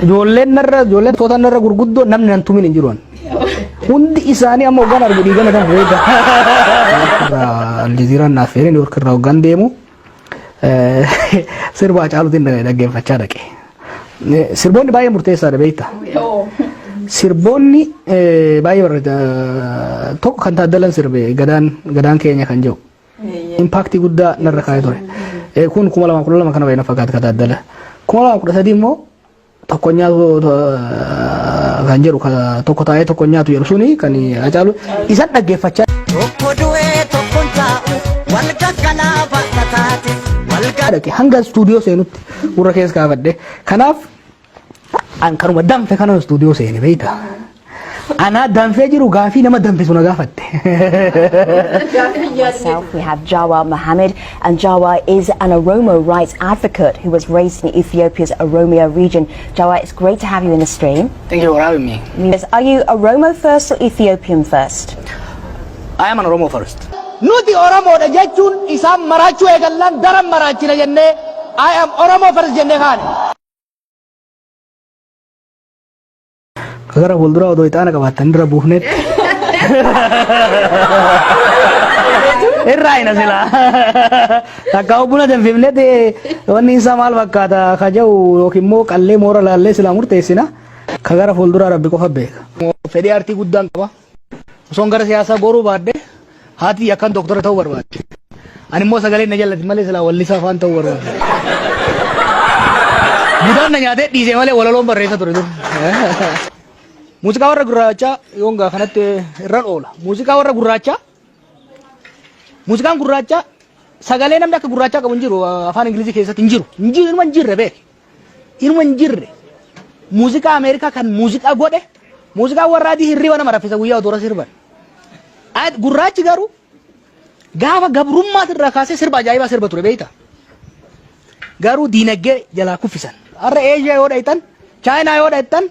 Ijoolleen narra ijoolleen toota narra gurguddoo namni nan tumin hin jiru. Hundi isaanii amma hoggaan argu dhiigana kan beeka. Aljazeeraan naaf feeree Niiwoork irraa hoggaan deemu sirba Hacaaluutiin dhaggeeffachaa dhaqe. Sirboonni baay'ee murteessaadha beekta. Sirboonni baay'ee barreeda tokko kan Taaddalan sirbe gadaan gadaan keenya kan jedhu. Impaaktii guddaa narra kaa'ee ture. Kun 2012 kana baay'ee na fakkaata kan Taaddala. 2013 immoo tokko nyaatu kan jedhu tokko taa'ee tokko nyaatu jedhu suni kan Hacaalu isan dhaggeeffachaa. Tokko du'ee tokkon taa'u wal gaggalaa baadha taate wal dhaqe hanga istuudiyoo seenutti gurra keessa kaafadhe. Kanaaf an kanuma danfe kana istuudiyoo seene beekta. Anaa danfee jiru gaafii nama danfisu na gaafatte. Myself, we have Jawar Mohammed, and Jawar is an Oromo rights advocate who was raised in Ethiopia's Oromia region. Jawar, it's great to have you in the stream. Thank you for having me. Yes, Are you Oromo first or Ethiopian first? I am an Oromo first. Nuti Oromoodha jechuun isaan maraachuu eegallaan daran maraachina jennee I am Oromo first jennee kaane. Gara fuulduraa odoo ixaana qabaattan irra buufnetti. Irraa hina silaa. Takka buna danfifnetti wanni isaa maal fakkaata ka jedhu yookiin immoo qallee moora laallee silaa murteessina. Ka gara fuulduraa rabbi qofa beeka. Fedhii aartii guddaan qaba. Osoon gara siyaasaa goruu baadhe haati akkan doktora ta'uu barbaadde. Ani immoo sagalee na jallati malee silaa wallisaa afaan ta'uu barbaadde. Budaan na nyaatee dhiisee malee walaloon barreessa ture dur. Muuziqaa warra gurraachaa yoon gaa kanatti irran oola. Muuziqaa warra gurraachaa muuziqaan gurraachaa sagalee namni akka gurraachaa qabu hin jiru afaan Ingilizii keessatti hin jiru. Hin jiru inuma hin jirre beeki. Inuma hin jirre. Muuziqaa Ameerikaa kan muuziqaa godhe muuziqaa warra adii hirriba nama raffisa guyyaa odoo sirban. Gurraachi garuu gaafa gabrummaas irraa kaasee sirba ajaa'ibaa sirba ture beekta. Garuu diinagdee jalaa kuffisan. Har'a Eeshiyaa yoo dhayxan, Chaayinaa yoo dhayxan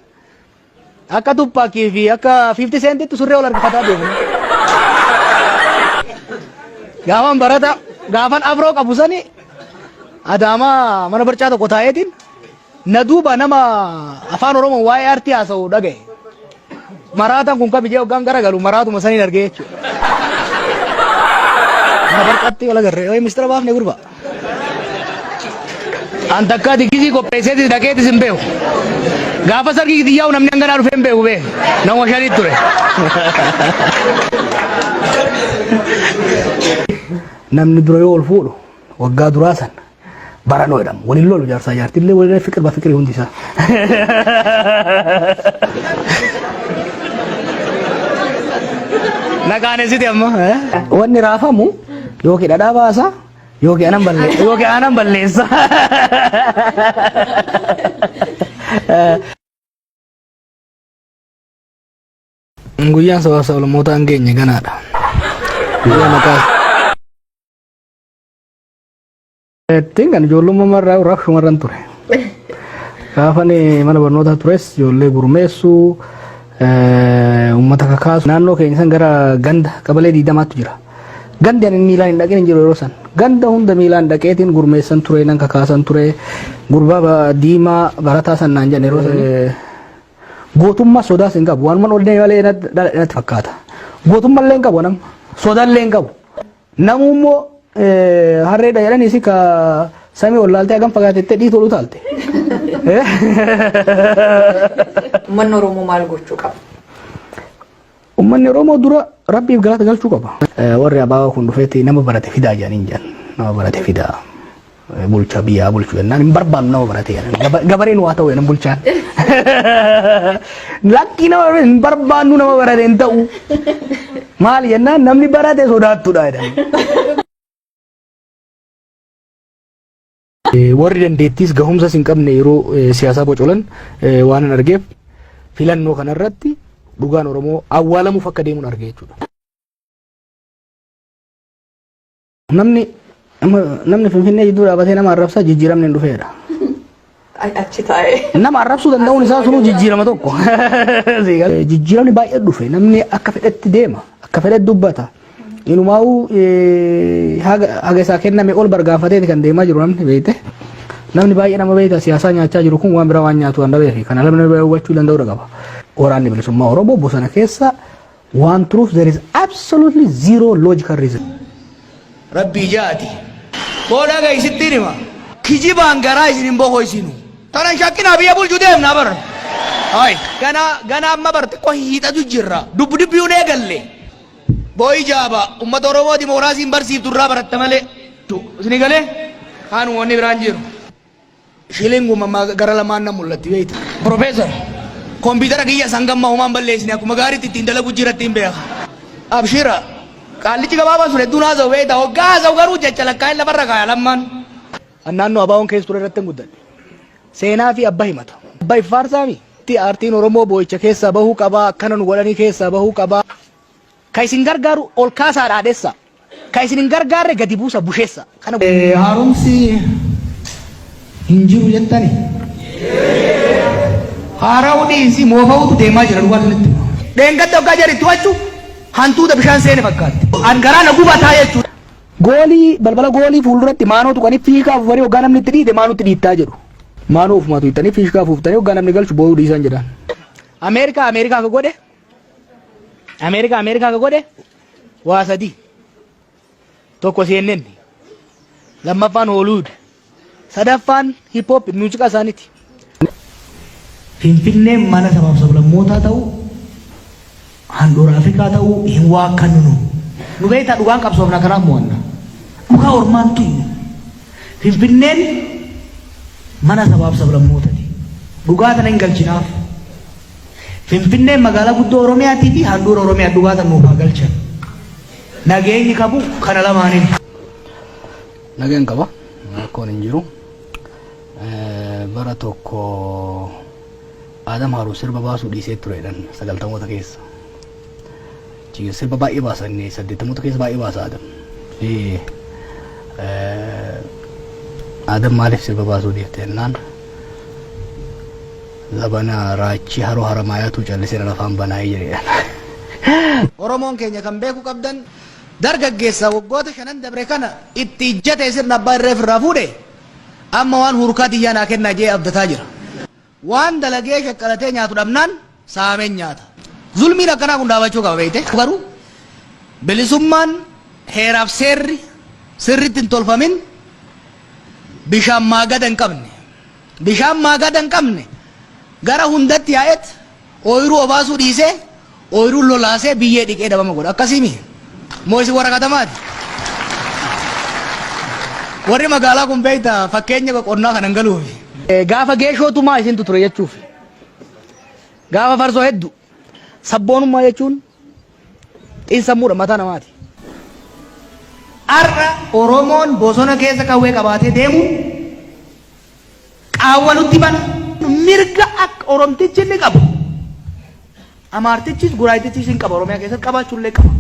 akka Tupaakii fi akka 50 Centitti surree ol harkifataa deemu. Gaafan barata gaafan afroo qabu sani Adaamaa mana barcaa tokko taa'eetiin na duuba nama afaan Oromoon waa'ee aartii haasa'u dhagaye. Maraataan kun kami jee hoggaan garagalu maraatuma saniin argee jechuudha. Mana barcaatti wal agarre. Ooyi mistira baafne gurba. An takkaa diggisii qopheesseetis dhaqeetis hin beeku. Gaafa sargii xiyyaa'u namni hanganaa dhufee hin beeku bee. Nama shanii ture. Namni dura yoo ol fuudhu waggaa duraa san baranoo jedhama. Waliin lolu jaarsaa jaartillee waliin fiqir ba fiqirii hundi isaa. Naqaanesiti amma. Wanni raafamu yookiin dhadhaa baasa yookiin anan balleessa yookiin anan balleessa. Guyyaan sabaaf sablammootaa hin geenye ganaadha. Guyyaa maqaa Ittiin kan ijoollummaa marraa rabshumarran ture. Gaafan mana barnootaa tures ijoollee gurmeessuu uummata kakaasu naannoo keenya san gara ganda qabalee diidamaatu jira. Gandi ani miilaan hin dhaqin hin jiru yeroo san. Ganda hunda miilaan dhaqeetiin gurmeessan ture nan kakaasan ture gurbaa diimaa barataa san naan jedhan yeroo san. Gootummaa sodaas hin qabu. Waanuma onnee malee natti fakkaata. Gootummaa illee hin qabu nama. Sodaa illee hin qabu. Namuu immoo harreedha jedhanii si ka samii ol laaltee hagam fagaatettee dhiitu ol utaalte. Uummanni Oromoo maal gochuu qaba? Uummanni Oromoo dura rabbiif galata galchuu qaba. Warri abaabaa kun dhufeetti nama barate fidaa jedhanii jedhan. Nama barate fidaa. Bulchaa biyyaa bulchu jennaan hin barbaannu nama barate jedhan. Gabareen waa ta'u jedhan bulchaan. Lakkii nama barate hin barbaannu nama barate hin ta'u. Maali jennaan namni barate sodaattudha jedhan. Warri dandeettiis gahumsas hin qabne yeroo siyaasaa bocolan waan hin argeef filannoo kanarratti dhugaan Oromoo awwaalamuuf akka deemuun arge jechuudha. Namni namni Finfinnee jidduu dhaabatee nama arrabsaa jijjiiramni hin dhufeedha. Achi taa'ee. Nama arrabsuu danda'uun isaa sunuu jijjiirama tokko. Jijjiiramni baay'ee dhufe namni akka fedhetti deema akka fedhetti dubbata. Inumaa'uu haga isaa kenname ol bargaanfateeti kan deemaa jiru namni beekte. Namni baay'ee nama beektaa siyaasaa nyaachaa jiru kun waan biraa waan nyaatu waan dhabeefi kana namni baay'ee hubachuu danda'uu qaba. Waraanni bilisummaa Oromoo bosona keessa waan turuuf there is absolutely zero logical reason. Rabbii jaati. Booda gaisittiin hima. Kijibaan garaa isin hin boqoysinu. Tanan shakkinaa biyya bulchuu deemnaa bara. Hai, gana gana amma bar xiqqoo hiixatu jirra. Dubbi dubbiyuun eegalle. Booyi jaaba uummata Oromoo dimookiraasiin barsiiftu irraa baratta malee. Isinii galee? Kaan wanni biraan jiru. Shilinguma gara lamaan na mul'atti beekta. Profeesar, kompiitara kiyya sangammaa homaan balleessine, akkuma gaariitti ittiin dalagu jira, ittiin beeka. Abshira, qaallichi gabaabaa sun hedduun haasa'u beekta. Hoggaa haasa'u garuu jecha lakkaa'in lafarra kaaya lammaan. Naannoo abaawoon keessa ture irratti hin guddadhe. Seenaa fi abba himata. Abba iffaarsaami. Aartiin Oromoo boo'icha keessaa bahuu qabaa, akkana nu godhanii keessaa bahuu qabaa. Ka isin gargaaru ol kaasaa dhaadhessa. Ka isin hin gargaarre gadi buusa busheessa. Kana Haaromsi hin jiru jettani. Haara'uu dhiisi, moofa'uutu deemaa jira, dhugaa sanitti. Dheengadda hoggaa jaritti wachu hantuuta bishaan seene fakkaatti. An garaa na gubataa jechuudha. Goolii balbala goolii fuulduratti maanoo tuqanii fiishkaa afuufanii hoggaa namni itti dhiite maanutti dhiittaa jedhu. Maanoo ofumaa tuqxanii fiishkaa afuuftanii hoggaa namni galchu boo'uu dhiisan jedhan. Ameerikaa Ameerikaa ka godhe, Ameerikaa Ameerikaa ka godhe waa sadii. Tokko CNN. Lammaffaan Hollywood. Sadaffaan hip hop muuziqaa isaaniiti. Finfinneen mana sabaaf sablammootaa ta'uu, handhuura Afrikaa ta'uu hin waakkannu nu. Nu beektaa, dhugaan qabsoofna, kanaaf mo'anna. Dhugaa ormaan tuyyu. Finfinneen mana sabaaf sablammootaati. Dhugaa tana hin galchinaaf. Finfinneen magaalaa guddoo Oromiyaatii fi handhuura Oromiyaa, dhugaa tana nuuf haa galchan. Nageenyi qabu kana lamaaniin. Nageen qaba. Rakkoon hin jiru. Bara tokko Adam Haruun sirba baasuu dhiisee turedhan 90moota keessa. Sirba baay'ee baasan, 80moota keessa baay'ee baasa Adam. Fi Adam maaliif sirba baasuu dhiifte jennaan, zabana raachii haroo haramaayaatu callisee lafaan banaayee jedhedhan. Oromoon keenya kan beekuu qabdan, dargaggeessa waggoota 5n dabre kana itti ijjatee sirna abbaa irree ofirraa fuudhe, amma waan hurkaa tiyyaa naa kennaa jee abdataa jira. Waan dalagee shaqqalatee nyaatu dhabnaan saameen nyaata. Zulmiin akkanaa kun dhaabachuu qaba beekte. Garuu bilisummaan heeraaf seerri sirriitti hin tolfamin bishaan maagada hin qabne. Bishaan maagada hin qabne gara hundatti yaa'et ooyiruu obaasuu dhiisee ooyiruu lolaasee biyyee dhiqee dhabama godha. Akkasiimi? Moo isin warra katamaati? Warri magaalaa kun beekta, fakkeenya qonnaa kanan galuufi. Gaafa geeshootumaa isintu ture jechuuf. Gaafa farsoo hedduu. Sabboonummaa jechuun xiinsammuudha, mataa namaati. Har'a Oromoon bosona keessa qawwee qabaatee deemu qaawwa nutti bana. Mirga akka Oromtichi inni qabu, Amaartichis Guraayitichis hin qaba, Oromiyaa keessatti qabaachuullee qaba.